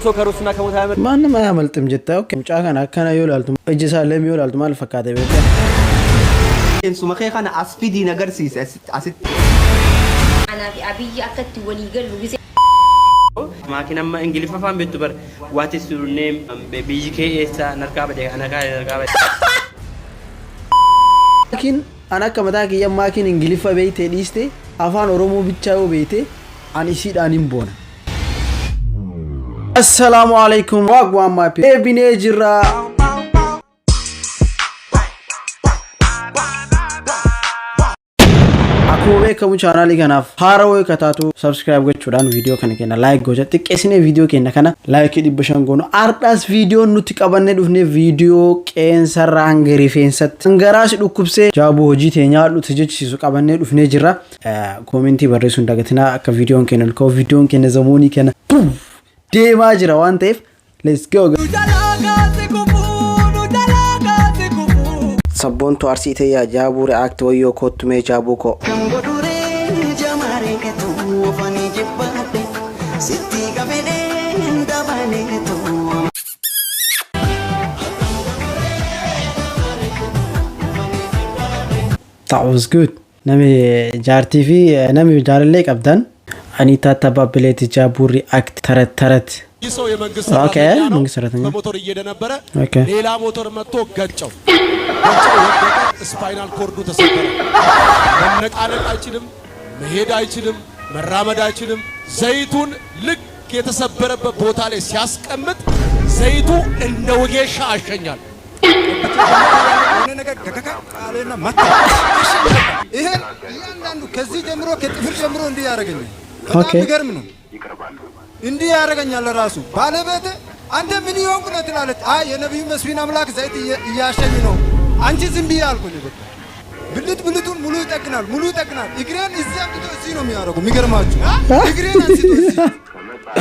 ሰው ከሮስና ከሞት አያመልጥም። ማንም አያመልጥም jetta. Okay. Mucaa kana akkana yoo ilaaltu, iji isaa lamii yoo ilaaltu maal fakkaata beektaa? Suma kee kana as fidiin agarsiise asitti. Anaa fi Abiyyi akka itti walii gallu gisee Maatiin amma Ingiliffa afaan beektu bara, "What is your name?" Biyyi kee eessa? Narkaa bade, narkaa narkaa bade. Maakiin an akka mataa kiyya maakiin Ingiliffa beeytee dhiiste, afaan Oromoo bichaa yoo beeyte an isiidhaan hin boona. Assalaamu alaikum, wagwaan maapi deebinee jirra. Akkuma beekamu chaanaalii kanaaf haarawaa yoo taatu subscribe gochuudhaan viidiyoo kana kenna like gocha xiqqeessinee viidiyoo keenya kana like 500 goonu. Ardhaas viidiyoon nuti qabannee dhufne viidiyoo qeensarraa hanga rifeensatti hangaraas dhukkubsee jaabuu hojii tee nyaadhu si jechisiisu qabannee dhufnee jirra. Comment barreessuun dagatinaa akka viidiyoon keenya ol ka'u. Viidiyoon keenya zamoonii keenya deemaa jira waan ta'eef, let's go. Sabboontu Arsii ta'ee Jaabuu React, wayyoo kottumee jaabuu koo. Kan godhuree jamaaree tuufanii jibbaadhe sitti qabedhee dabalee tuu. That was good. Nami jaartii fi nami jaalallee qabdan ani taata baabbileeti Jaabuu React tarat tarat. ይህ ሰው የመንግስት Okay, ሰራተኛ ነው። መንግስት ሰራተኛ። በሞተር እየሄደ ነበረ። Okay. ሌላ ሞተር መጥቶ ገጨው። ገጨው፣ ወደቀ። Spinal cord ኡ ተሰበረ። መነቃነቅ አይችልም፣ መሄድ አይችልም፣ መራመድ አይችልም። ዘይቱን ልክ የተሰበረበት ቦታ ላይ ሲያስቀምጥ ዘይቱ እንደ ወጌሻ አሸኛል። የሆነ ነገር ከከከ አለና መታ። ይሄን እያንዳንዱ ከዚህ ጀምሮ ከጥፍር ጀምሮ እንዲህ ያደርገኛል። በጣም የሚገርም ነው። እንዲህ ያደርገኛል። ራሱ ባለቤቴ አንተ ምን ይሆንኩ ነው ትላለች። አይ የነቢዩ መስፍን አምላክ ዘይት እያሸኝ ነው፣ አንቺ ዝም ብዬ አልኩኝ። በቃ ብልት ብልቱን ሙሉ ይጠግናል፣ ሙሉ ይጠግናል። እግሬን እዚህ አምጥቶ እዚህ ነው የሚያደርጉ። የሚገርማችሁ እግሬን አንስቶ እዚህ፣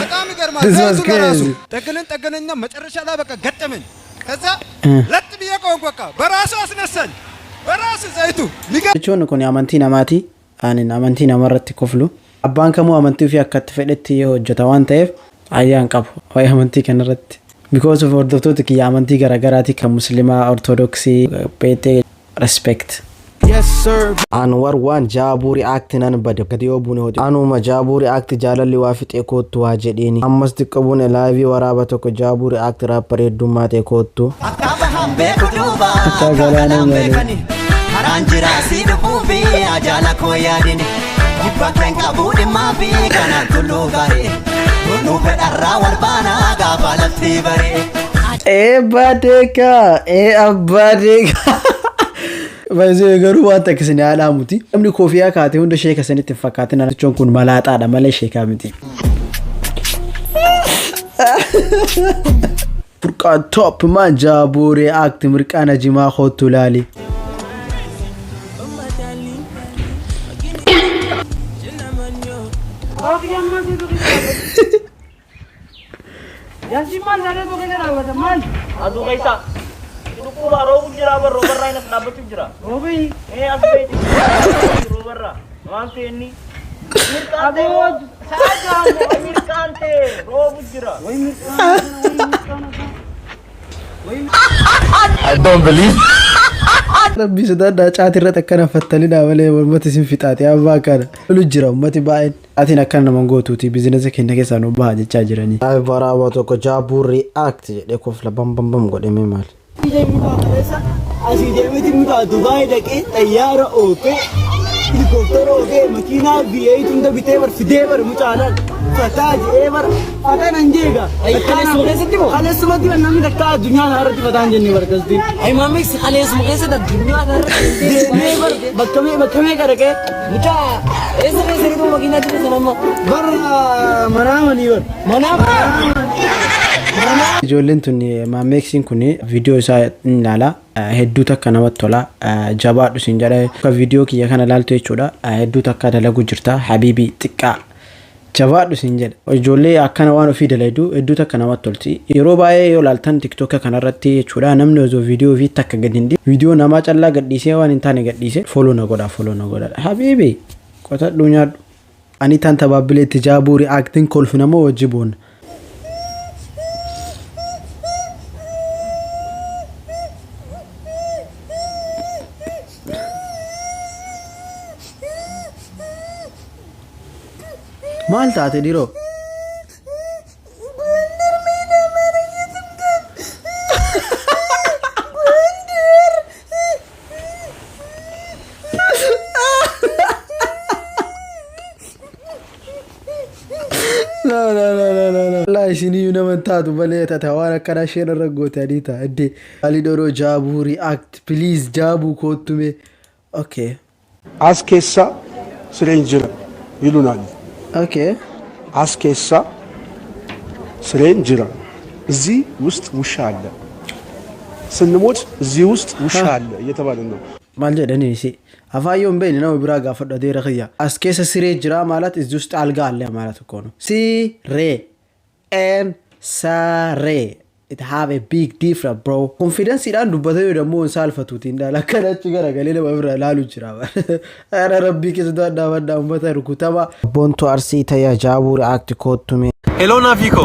በጣም ይገርማል። This was ዘይቱ ለራሱ crazy. ጠግነን ጠገነኛ መጨረሻ ላይ በቃ ገጠመኝ። ከዛ ለጥ ብዬ ቆምኩ። በቃ በራሱ አስነሳኝ፣ በራሱ ዘይቱ። Jechuun kun amantii namaati. Ani amantii namarratti koflu. Abbaan kamuu amantii ofii akka itti fedhetti hojjeta waan ta'eef ayyaan qabu waa'ee amantii kanarratti. Because of hordoftoota kiyya amantii garaagaraati, kan Muslimaa, Ortodoksii, Peetee, respect. Anwar waan Jaabuu React nan bade gadi yoo buune hojii. Anuma Jaabuu React jaalalli waa fixee koottu waa jedheeni. Ammas xiqqoo buune live waraaba tokko Jaabuu React rapper heddummaa ta'e koottu. Akka bahan beeku duuba Akka akka galaana kanaan malee. beekani karaan jira si dhufuu fi ajaala koo yaadini jibba keen qabu dhimmaa fi kanaan tulluu bare tulluu fedharraa wal baanaa gaafa lafti bare. Ee badeekaa, ee abbaa deekaa. Baay'ee garuu waan takka isin haadhaa. Namni koofiyaa kaate hunda sheeka sanitti hin fakkaatin. Jechuun kun malaaxaadha malee sheekaa miti. Furqaan top man, Jaabuu React mirqaana jimaa kootu laali. Aduu keessa dhukkuba roobu jira bar, roobarraa inni as dhaabbachuu jira. Roobi? Ee, as beeti. Roobarraa. Maal ta'e inni? Mirqaan ta'e moo? Mirqaan ta'e roobu jira. I don't believe. Rabbii sodaadhaa, caatii irratti akkana fattanidha malee uummati isin fixaate abbaa kana. Lolu jira uummati baay'een. Caatiin akkana nama gootuuti business keenya keessaa nu baha jechaa jiranii. Live waraaba tokko Jaabuu React jedhee kofla bam bam bam godhee maali. Asii deemeti mutaa Dubaay dhaqee xayyaara oofee, helikooftara oofee, makiinaa V8 hunda bitee bar fidee bar mucaalaan fataa jedhee bar fataa nan jeega. Kaleessuma keessatti moo? Kaleessumatti bar namni takka addunyaa kana irratti fataa hin jenne bar akkasitti. Ayimaamiksi kaleessuma keessatti addunyaa kana irratti deemee bar bakka meeqa dhaqee mucaa eessa keessa rituu makiinaa jiru sana amma bar manaa manii bar manaa. Ijoolleen tun maammeeksiin kun viidiyoo isaa ni ilaala. Hedduu takka namatti tola. Jabaadhu siin jedha. Akka viidiyoo kiyya kana ilaaltu jechuudha. Hedduu takka dalagu jirta. Habiibii xiqqaa. Jabaadhu siin jedha. Ijoollee akkana waan ofii dalagdu hedduu takka namatti tolti. Yeroo baay'ee yoo ilaaltan TikTok kanarratti jechuudha, namni osoo viidiyoo ofii takka gadi hin dhiifne viidiyoo namaa callaa gadhiisee waan hin taane gadhiisee follow na godha, follow na godha. Habiibii qotadhu nyaadhu. Anitaan tabaabbileetti Jaabuu Reactiin kolfina moo wajji boonna? Maal taate dhiiroo? No, no, no, no, no, no. Wallaahi isiniyyuu nama hin taatu malee tata waan akkanaa isheen irra goote adii ta'a. Iddee. Ali Dhoroo Jaabuu React please, Jaabuu koottume. Okay. As keessa sireen jira ይሉናል። Okay. As keessa sireen jira። እዚህ ውስጥ ውሻ አለ። ስንሞት እዚህ ውስጥ ውሻ አለ እየተባለ ነው። Maal jedhanii isi afaan yoo hin beekne nama biraa gaafadhu adeera kiyya. As keessa siree jira ማለት እዚህ ውስጥ አልጋ አለ ማለት እኮ ነው። ሲሬ ኤን ሳሬ it have a big difference, bro. Confidenceidhaan dubbatee yoo dammoo hin saalfatuutiin dhaala akkanatti garagalee nama bira ilaalu jira. Ara rabbii keessa dhaabadhaa uummata rukutama. Boontuu Arsii Tayyaa Jaabuu React koottume. Hello Naafiko.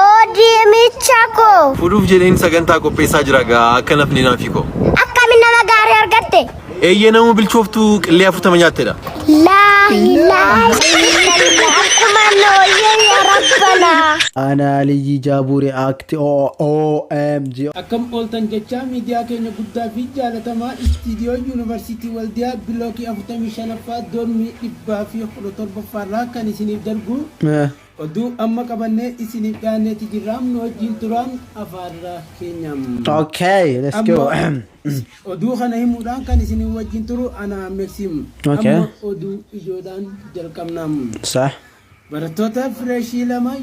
Oodiimicha koo. Fuudhuuf jedheen sagantaa qopheessaa jira gaa akka nafni Naafiko. Akkamiin nama gaarii argatte? Eeyyee, nama bilchooftuu qillee 40 nyaattedha. Laa ilaaha illallah, akkuma nooyyee yaa rabbanaa. Anaa Liyyi Jaabuu React OMG. Akkam ooltan jechaa, miidiyaa keenya guddaa fi jaalatamaa istiidiyoo Yuunivarsiitii Waldiyaa bilookii 45ffaa doormii 117ffaarraa kan isiniif darbu oduu amma qabannee isiniif dhiyaanneeti jirraam, nu wajjin turaan afaarraa keenyam. Okay, let's go. Amma oduu kana himuudhaan kan isinii wajjin turu ana Meeksim. Okay. Amma oduu ijoodhaan jalqabnaam. Sah. Barattoota freshii lama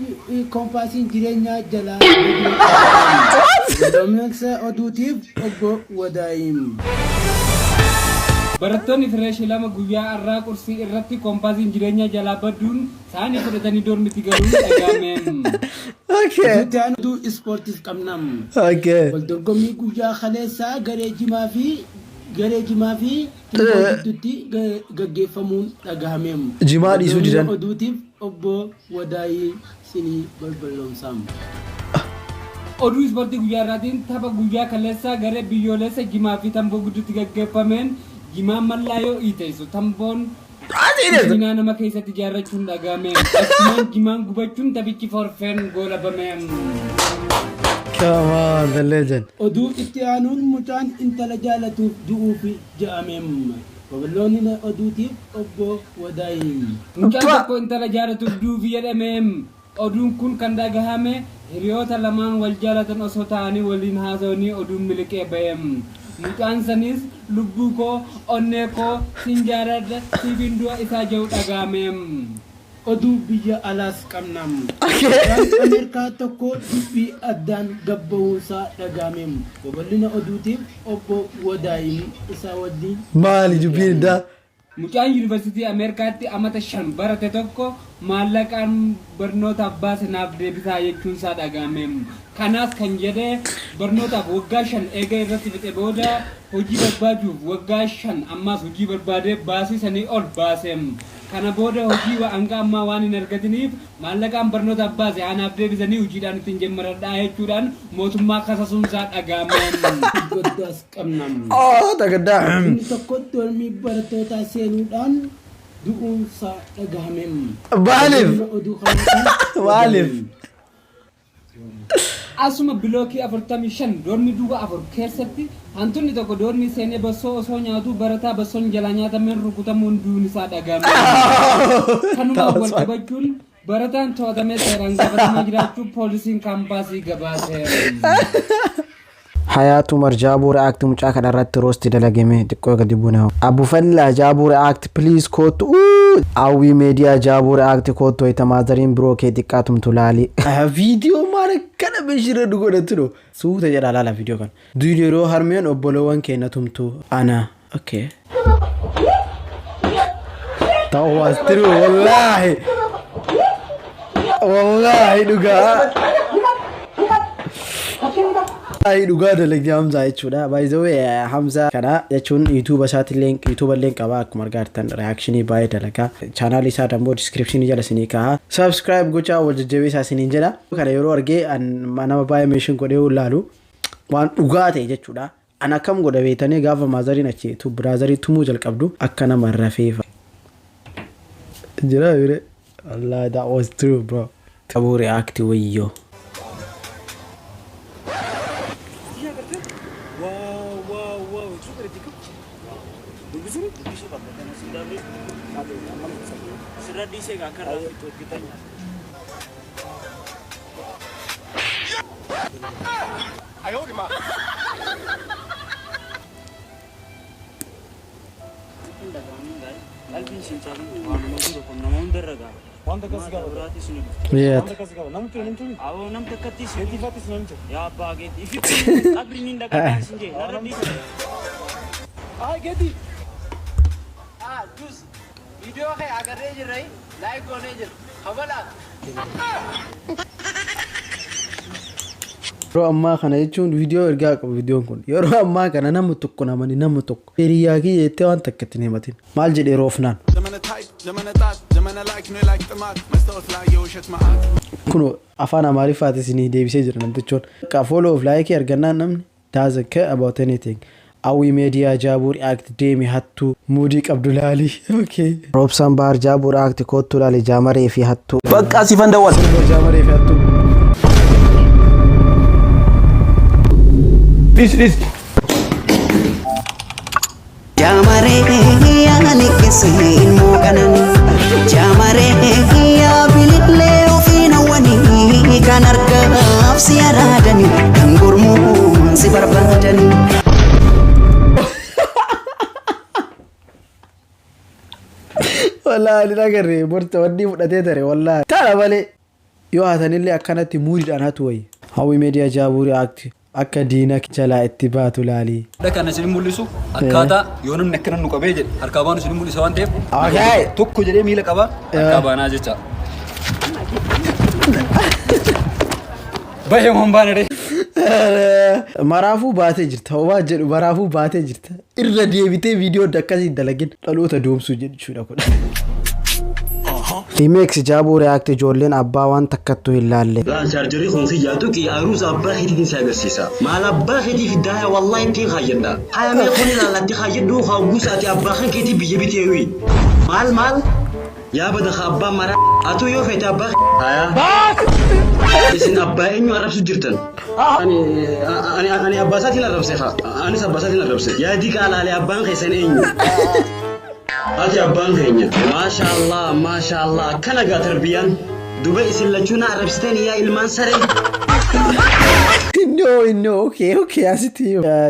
koompaasiin jireenyaa jalaa Doomneksa oduutiif obbo Wadaayim. Barattoonni freshii lama guyyaa har'aa qursii irratti koompaasiin jireenyaa jalaa badduun saanii fudhatanii doormitti galuun dhaga'ame. Oduutti aanu oduu ispoortiis qabnam. Okay. Waldorgommii guyyaa kaleessaa garee Jimaa fi Timboo gidduutti gaggeeffamuun dhagahame. Jimaa dhiisuu didan. Oduutiif obbo Wadaayii sinii balballoomsaam. Oduu ispoortii guyyaa har'aatiin tapha guyyaa kaleessaa garee biyyoolessa Jimaa fi Tamboo gidduutti gaggeeffameen Jimaan mallaa yoo dhiiteessu, Tamboon Jimaa nama keessatti ijaarrachuun dhagahame. Achumaan Jimaan gubachuun taphichi forfeen goolabame. Come on, the legend. Oduu itti aanuun mucaan intala jaalatuuf du'uufi ja'ameem. Babal'oonni oduutiif obbo Wadaayii. Mucaan tokko intala jaalatuuf du'uufi jedhameem. Oduun kun kan dhagahame hiriyoota lamaan wal jaalatan osoo ta'anii waliin haasa'anii oduun miliqee ba'eem. Mucaan sanis lubbuu koo, onnee koo, sin jaaladha, siifin du'a isaa jedhu dhagahameem. Oduu biyya alaas qabnam. Mucaan Ameerikaa tokko dubbii addaan gabba'uusaa dhagahameem. Babal'ina oduutiif obbo Wadaayii isaa wajjin. Maali dubbiin iddaa? Mucaan yuunivarsiitii Ameerikaatti amata 5 barate tokko maallaqaan barnootaaf baase naaf deebisaa jechuun isaa dhagahame. Kanaas kan jedhee barnootaaf waggaa 5 eega irratti fixe booda hojii barbaaduuf waggaa 5 ammaas hojii barbaadee baasii sanii ol baase. Kana booda hojii hanga ammaa waan hin argatiniif maallaqaan barnootaaf baase anaaf deebisanii hojiidhaan ittiin jammaradhaa jechuudhaan mootummaa kasasuun isaa dhagahame. Goddaas qabnam. Oh, tagaddaa. Inni tokko dormii barattootaa seenuudhaan du'uunsaa dhagahameem. Maaliif? Oduu kanaan Maaliif? Asuma bilookii 45 doormii duwwaa 4 keessatti hantuunni tokko doormii seenee bassoo osoo nyaatu barataa bassoon jalaa nyaatameen rukutamuun du'uun isaa dhagahame. Kanuma wal qabachuun barataan to'atamee seeraan gaafatamaa jiraachuu poolisiin kaampaasii gabaase. Hayaatu Umar Jaabuu React mucaa kana irratti roast dalagame xiqqoo gadi buune. Abufallaa Jaabuu React please kootu. Awwii Meediyaa Jaabuu React kootu wayita maazariin biroo kee xiqqaatumtu laali. Viidiyoo maal akkana bishira nu godhatu no. Suuta jedha laala viidiyoo kana. Duun yeroo harmeen obboleewwan keenya tumtu ana. Okay. That was true, wallahi. Wallahi dhugaa. Ay, dhugaa dalagdee Hamzaa jechuudha. By the way, Hamzaa kana jechuun YouTube isaatillee, YouTube illee qaba. Akkuma argaa jirtan reaction baay'ee dalagaa. Channel isaa dammoo description jala isinii kaa'a. Subscribe gochaa wal jajjabeessaa isiniin jedha. Kana yeroo argee nama baay'ee meeshin godhee ilaalu waan dhugaa ta'e jechuudha. An akkam godha beektanii? Gaafa maatheriin achi brotherii tumuu jalqabdu akka nama rafeefa. Jira bire. Allah, that was true, bro. Abuu react wayyoo. Sirra dhiisee akka irraa fixu hojjetan nyaata. Qalbiin siin caalin waanuma jiru kun nama hundarra ga'a. Wanta akkas qaba. Biraatis ni dhufti. Yeet. Wanta akkas qaba. Namni ture, namni ture. Awoo, namni takkattis. Geetii namni ture. Yaa abbaa geetii. Ifi qabri ni dhaqaa siin jee. Narra dhiise. Ay, geetii. Ah, dus. Viidiyoo kee agarree jirra. Like goonee jirra. Kabalaa. Yeroo ammaa kana jechuun viidiyoo ergaa qabu viidiyoon kun. Yeroo ammaa kana nama tokko namani nama tokko. Hiriyaa kiyya jettee waan takka ittiin himatin. Maal jedhee roofnaan? ዘመነ type፣ ዘመነ ጣት፣ ዘመነ like ነው like ጥማት፣ መስታወት ላይ የውሸት መዓት። Kun afaan Amaariffaati isinii deebisee jira namtichoon. Akka follow of like argannaan namni doesn't care about anything. Awwi meediyaa Jaabuu react deemi hattuu muudii qabdu laalii. Okay. Roobsaan Baar Jaabuu react koottuu laali jaamaree fi hattuu. በቃ ሲፈን ደወል። Jaamaree fi hattuu. ዲስ ዲስ። Jaamaree yaani keessee ilmoo kanan, jaamaree yaa bilillee ofiin hawwanii, kan argaaf si araadanii, kan gurmuun si barbaadanii. Wallaahi ani agarre borta wanni fudhatee tare wallaahi. Tana malee yoo hatanillee akkanatti muudiidhaan hatu wayi. Hawwi meediyaa Jaabuu react akka diina jalaa itti baatu laalii. Kan isin mul'isu akkaataa yoo namni akkana nu qabee jedhe harkaa baanu isin mul'isa waan ta'eef tokko jedhee miila qaba harkaa baanaa jecha. Bahee waan baana dee. Maraafuu baatee jirta. Homaa jedhu maraafuu baatee jirta. Irra deebitee viidiyoo akkasii dalagin dhaloota doomsuu jechuudha kun. Remix Jaabuu react ijoolleen abbaa waan takkattuu hin laalle. Chaarjarii kun kiyyaa tuqi aruusa abbaa keetiitiin si agarsiisa. Maal abbaa keetii fiddaa wallahi ittiin kaayyadha. Haya mee kun ilaallatti kaayyadhu hawwuusa ati abbaa kan keetii biyya bitee. Maal maal? Yaa bada abbaa mara atu yoo feete abbaa haya. Isin abbaa eenyu arrabsu jirtan? Ani ani ani abbaa isaatiin arrabse haa. Anis abbaa isaatiin arrabse. Yaa diqa alaalee abbaan keessan eenyu? Ati abbaan keenya. Maasha Allah, maasha Allah, akkana gaa tarbiyaan. Duba isin lachuu na arrabsitan yaa ilmaan saree. No, okay, asitti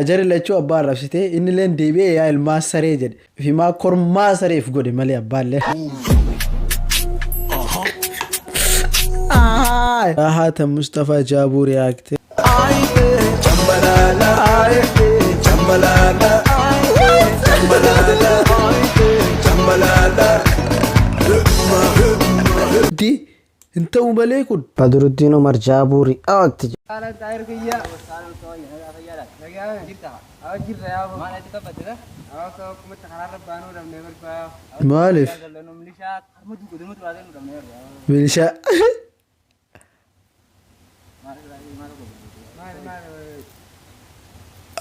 jari lachuu abbaa arrabsitee inni illee deebi'ee yaa ilmaan saree jedhe. Himaa kormaa sareef godhe malee abbaallee. Haata Mustafaa Jaabuu react. Chambalala, chambalala, chambalala, chambalala. Di hin ta'u malee kun. Badruddiin Umar Jaabuu react. Saalaan xaayir kiyya. Maal ati qabattida? Maaliif? Milishaa.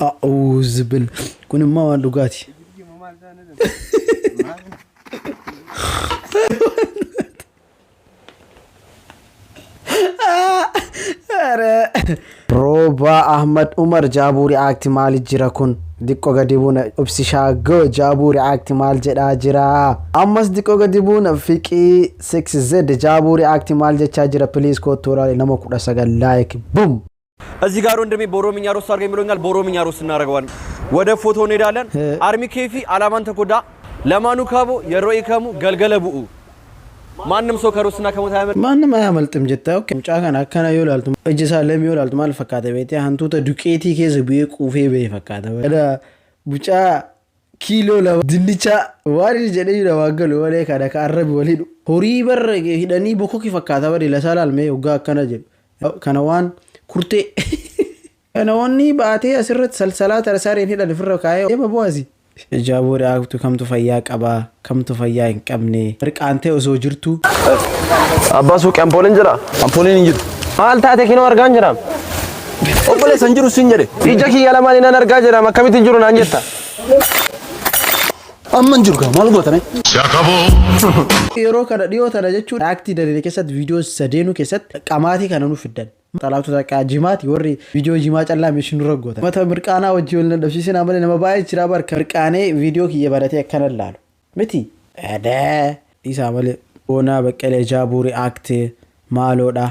A'uuzu bil. Kun immoo waan dhugaati. Roobaa Ahmad Umar Jaabuu react maali jira kun? Diqqoo gadi buuna Ibsishaa Go Jaabuu react maal jedhaa jira? Ammas diqqoo gadi buuna Fiqii 6Z Jaabuu react maal jechaa jira? Please kottu nama 19 like boom. እዚህ ጋር ወንድሜ በኦሮምኛ roast አድርገኝ ብሎኛል። በኦሮምኛ roast እናደርገዋለን። ወደ ፎቶ እንሄዳለን። አርሚ ኬፊ አላማን ተኮዳ ለማኑ ካቦ የሮኢ ከሙ ገልገለ ቡኡ። ማንም ሰው ከ roast ና ከሞት አያመልጥም። Maanuma amalxim jetta. Okay. Mucaa kana akkana yoo ilaaltu, iji isaa lamii yoo ilaaltu maal fakkaata beektee? Hantuuta duqeetii keessa bu'ee quufee ba'e fakkaata. Kana mucaa kiiloo 2 dinnicha waan inni jedhee namaan galu malee kana ka arrabi walii horii barra hidhanii bokoki fakkaata bari lasaa laalmee hoggaa akkana jedhu. Kana waan kurtee. Namoonni baatee asirratti salsalaa tarsareen hidhan ofirra kaa'ee deema bu'aasi. Jaaboo react kamtu fayyaa qabaa, kamtu fayyaa hin qabne, mirqaantee osoo jirtu. Abbaa suuqii, ampooliin jira? Ampooliin hin jiru. Maal taate? Kinoo argaan jira. Obboleessa, hin jiru siin jedhe. Ija kiyya lamaan nan argaa jira, akkamitti hin jiru naan jetta? Amma hin jiru gaa, maal gootame? Yeroo kana dhiyoo tana jechuun react dalile keessatti viidiyoo sadeenuu keessatti qamaatii kana nu fiddan. Xalaatota qaa jimaati, warri viidiyoo jimaa callaa meeshin nurra gootan. Mata mirqaanaa wajjin wal dadhabsiisinaa malee nama baay'ee jira barka mirqaanee viidiyoo kiyya baratee akkana laalu. Miti. Edee. Dhiisaa malee. Boonaa Baqqalee, Jaabuu react maaloodha.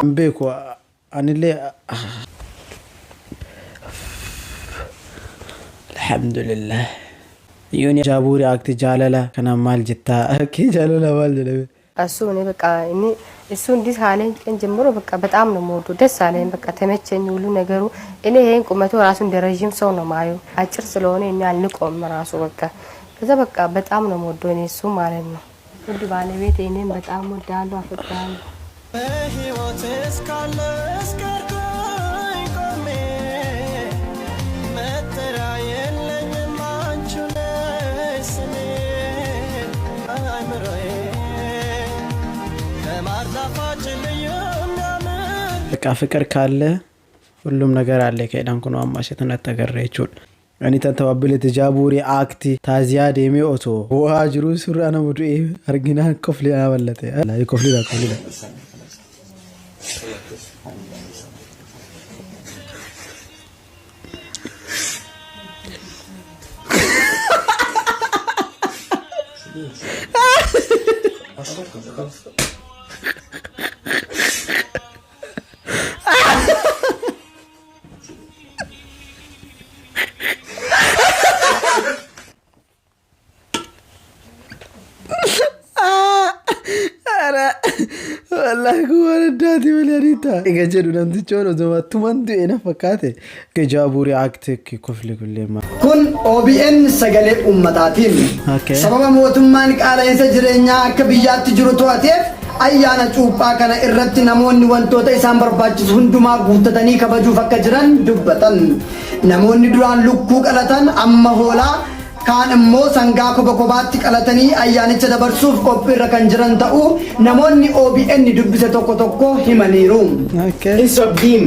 Hin beeku anillee. Alhamdulillah. Yooni Jaabuu react jaalala kanaan maal jettaa? Okay, jaalala maal jedhame? እሱ እኔ በቃ እኔ እሱ እንዲህ ካለኝ ቀን ጀምሮ በቃ በጣም ነው የምወደው። ደስ አለኝ። በቃ ተመቸኝ ሁሉ ነገሩ። እኔ ይሄን ቁመቱ ራሱ እንደ ረዥም ሰው ነው ማየው። አጭር ስለሆነ እኔ አልንቀውም ራሱ በቃ። ከዛ በቃ በጣም ነው የምወደው እኔ እሱ ማለት ነው። ውድ ባለቤት እኔም በጣም ወዳለሁ፣ አፈቅራለሁ። በሕይወት እስካለ እስከርኩኝ ቆሜ መጠሪያ የለኝም አንቺ ነሽ ስሜ። አይምሮዬ ከማር ጣፋጭ ልዩ የሚያምር በቃ ፍቅር ካለ ሁሉም ነገር አለ። ከedhan kun amma asitti natti agarra jechuudha. Ani tan tabaabbiletti Jaabuu react taaziyaa deemee otoo bu'aa jiru suuraa nama du'ee arginaan kofli naa ballate. Koflidha, koflidha. Wallaahi kun waan addaati malee ariita. Egaa jedhu namtichi osoo tuman du'e na fakkaate. Jaabuu react kofli kullee maal. Kun OBN sagalee uummataatiin. Sababa mootummaan qaala'insa jireenyaa akka biyyaatti jiru to'ateef ayyaana cuuphaa kana irratti namoonni wantoota isaan barbaachisu hundumaa guuttatanii kabajuuf akka jiran dubbatan. Namoonni duraan lukkuu qalatan amma hoolaa, kaan immoo sangaa koba kobaatti qalatanii ayyaanicha dabarsuuf qophiirra kan jiran ta'uu namoonni OBN dubbise tokko tokko himaniiru. Hin sobdiim.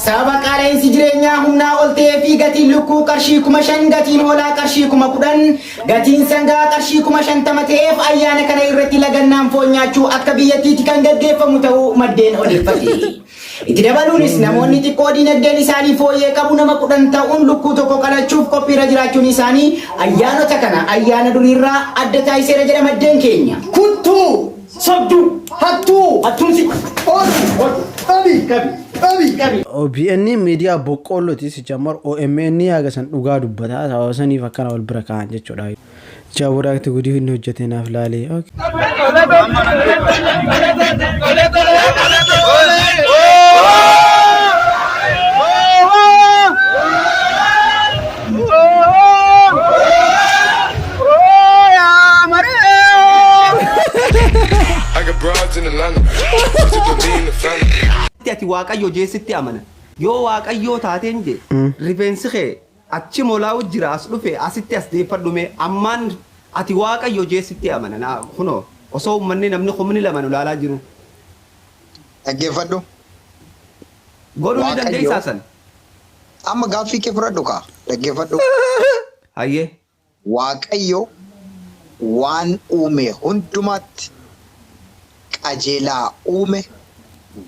Sababa qaala'insi jireenyaa humnaa ol ta'ee fi gatiin lukkuu qarshii 5,000, gatiin hoolaa qarshii 10,000, gatiin sangaa qarshii 50,000 ta'eef ayyaana kana irratti lagannaan foon nyaachuu akka biyyattiitti kan gaggeeffamu ta'uu maddeen odeeffate. Itti dabaluunis namoonni xiqqoo dinagdeen isaanii fooyyee qabu nama 10 ta'uun lukkuu tokko qalachuuf qophiirra jiraachuun isaanii ayyaanota kana ayyaana duriirraa adda taasiseera jedha maddeen keenya. Kuttuu! Sobduu! Hattuu! Hattuunsi! Qabi! Qabi! Qabi! Qabi! OBN miidiyaa boqqoollooti si jammar. OMN haga san dhugaa dubbataa, sababa saniif akkana wal bira kaa'an jechuudha. Jaabuu react gudii inni hojjete naaf laalee. I got broads in Atlanta. Just to be in the family. Ati Waaqayyo jeesitti amana. Yoo Waaqayyoo taateen je rifeensi kee achi molaa'u jira, as dhufe asitti as deeffadhume. Ammaan ati Waaqayyo jeesitti amana. Naa kunoo osoo uummanni namni 2,000 nu ilaalaa jiru. Dhaggeeffadhu. Godhuu ni Waaqayyo- dandeessaa san? Amma gaaffii kee fudhadhu kaa. Dhaggeeffadhu. Hayyee. Waaqayyo waan uume hundumaatti qajeelaa uume,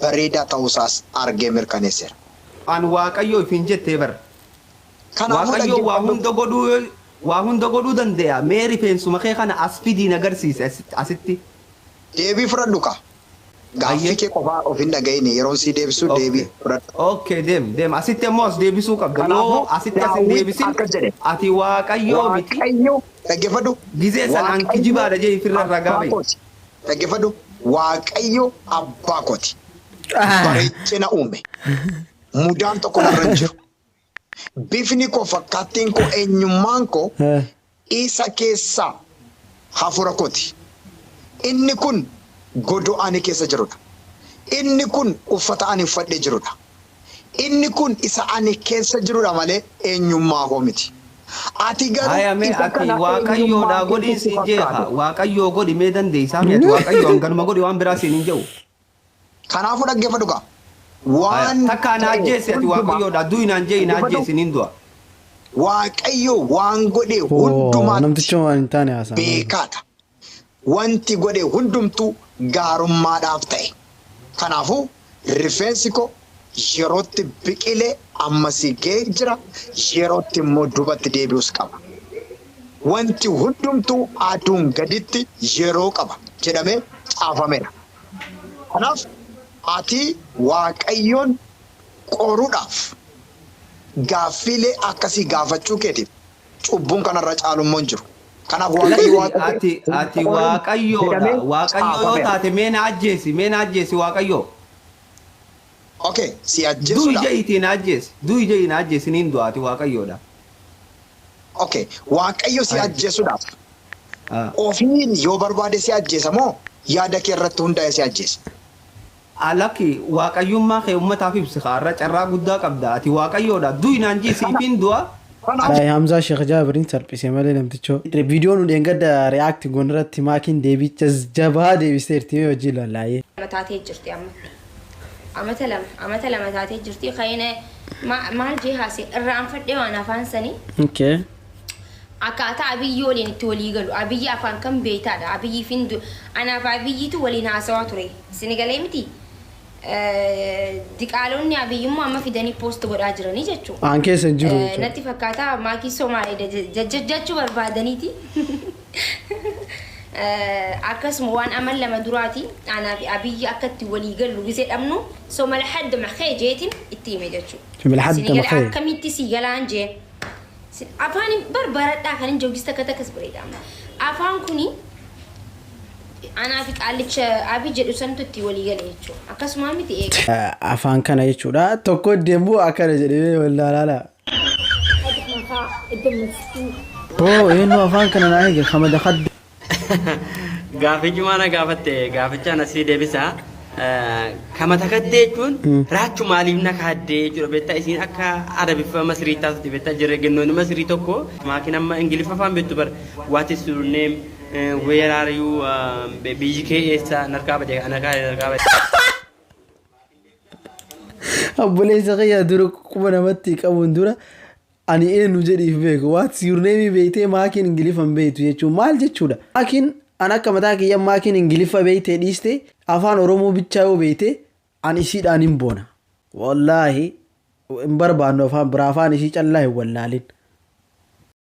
bareedaa ta'uusaas argee mirkaneesseera. An Waaqayyo ifiin jettee bara. Kanaafuu Waaqayyo waa dhaggeeffadhu. hunda godhuu danda'a. Mee rifeensuma kee kana as fidiin agarsiise asitti. Deebii fudhadhu kaa. Gaaffii kee qofaa of hin dhaga'ini, yeroon sii deebisu deebii fudhadhu. Okay, deem deem, asitti ammoo as deebisuu qabda. Yoo Kanaafuu asitti as hin Daawit deebisin akkas jedhe. ati Waaqayyoo miti. Waaqayyo, dhaggeeffadhu. Gizee san an Waaqayyo kijibaadha jee ifirra ragaa abbaa bahi. kooti. Dhaggeeffadhu. Waaqayyo abbaa kooti. Bareechee na uume. Mudaan tokko narra hin jiru. Bifni koo, fakkaattiin koo, eenyummaan koo isa keessaa hafuura kooti. Inni kun godoo ani keessa jirudha. Inni kun uffata ani uffadhee jirudha. Inni kun isa ani keessa jirudha malee eenyummaa koo miti. Ati garuu Haya mee isa ati kana waaqayyoodha eenyummaa godhiin keetti siin jeeqa. fakkaate. Waaqayyoo godhi mee dandeessaa mi ati waaqayyoo hanganuma godhi waan biraa siin hin jedhu. Kanaafuu dhaggeeffadhu gaa. Haya Waan takka na ta'e ajjeesi ati hundumaa waaqayyoodha du'i naan jee na dhaggeeffadhu. ajjeesi niin du'a. Waaqayyo waan godhe Oo, hundumaatti namtichi waan hin taane haasa'a. beekaadha. Wanti godhe hundumtuu gaarummaadhaaf ta'e. Kanaafuu rifeensi koo yerootti biqilee ammasii ga'ee jira, yerootti immoo duubatti deebi'us qaba. Wanti hundumtuu aduun gaditti yeroo qaba jedhamee caafameera. Kanaaf ati Waaqayyoon qoruudhaaf gaaffiilee akkasii gaafachuu keetiif cubbuun kanarra caalu immoo hin jiru. Kanaaf Waaqayyo Lakki Waaqa ati hin ati qorin waaqayyoodha. jedhamee Waaqayyo yoo caafameera. taate mee na ajjeesi mee na ajjeesi waaqayyo. Okay, si Du'i ajjeesuudhaaf. ja'iitii na ajjeesi du'i ja'ii na ajjeesi niin du'a ati waaqayyoodha. Okay, Waaqayyo si Haya. ajjeesuudhaaf Ah. ofiin yoo barbaade si ajjeesa moo yaada kee irratti hundaa'e si ajjeesa? Alakki waaqayyummaa kee uummataaf ibsi kaarra carraa guddaa qabda ati waaqayyoodha du'i naan jee siifiin du'a. Ay, Hamzaa Sheekh Jaabiriin salphise malee namtichoo. Viidiyoo nu dheengadda react goonirratti maakiin deebicha jabaa deebiseerti mee hojii lallaayee. Lama taatee jirti amma. Amata lama amata lama taatee jirti kayina maal jee haase irraanfadhee waan afaan sanii Okay. akkaataa Abiyyi waliin itti walii galu. Abiyyi afaan kam beeytaadha. Abiyyi fin anaaf Abiyyitu waliin haasawaa ture. Isin galee miti. Diqaalonni Abiyyi immoo amma fidanii post godhaa jiranii jechuudha. Aan keessa hin jiru jechuudha. Natti fakkaata maakii Somaalee jechuu barbaadaniiti. Akkasuma waan amal lama duraati anaa fi Abiyyi akka itti walii gallu gisee dhabnu somala hadda makee jeetiin itti hime jechuudha. Somala hadda Isin galee makee. akkamitti si galaan jee. Afaan barbaradhaa kan hin joogis takka takkas bareeda amma. Afaan kuni anaa fi qaallicha Abiy jedhu santu itti walii gale jechuudha. Akkasuma miti eega. Afaan kana jechuudha. Tokko deemuu akkana jedhee wallaalaala. Oo eenyu afaan kana naa eege kamada kadda. Gaafii cimaa na gaafatte gaafichaan asii deebisa. Kama takaddee jechuun raachu maaliif na kaaddee jechuudha beektaa isiin akka arabiffa masrii taasifte beektaa jirre gennoonni masrii tokko maakiin amma ingiliffa afaan beektu bar what is your name where are you biyyi kee eessa narkaa bade narkaa narkaa bade. Obboleessa kiyya dura quba namatti qabuun dura ani eenyu jedhiif beeku. What's your name beektee maakiin ingiliffa hin beektu jechuun maal jechuudha? Maakiin an akka mataa kiyya maakiin ingiliffa beektee dhiiste afaan Oromoo bichaa yoo beekte an isiidhaan hin boona. Wallaahi hin barbaannu afaan biraa afaan isii callaa hin wallaalin.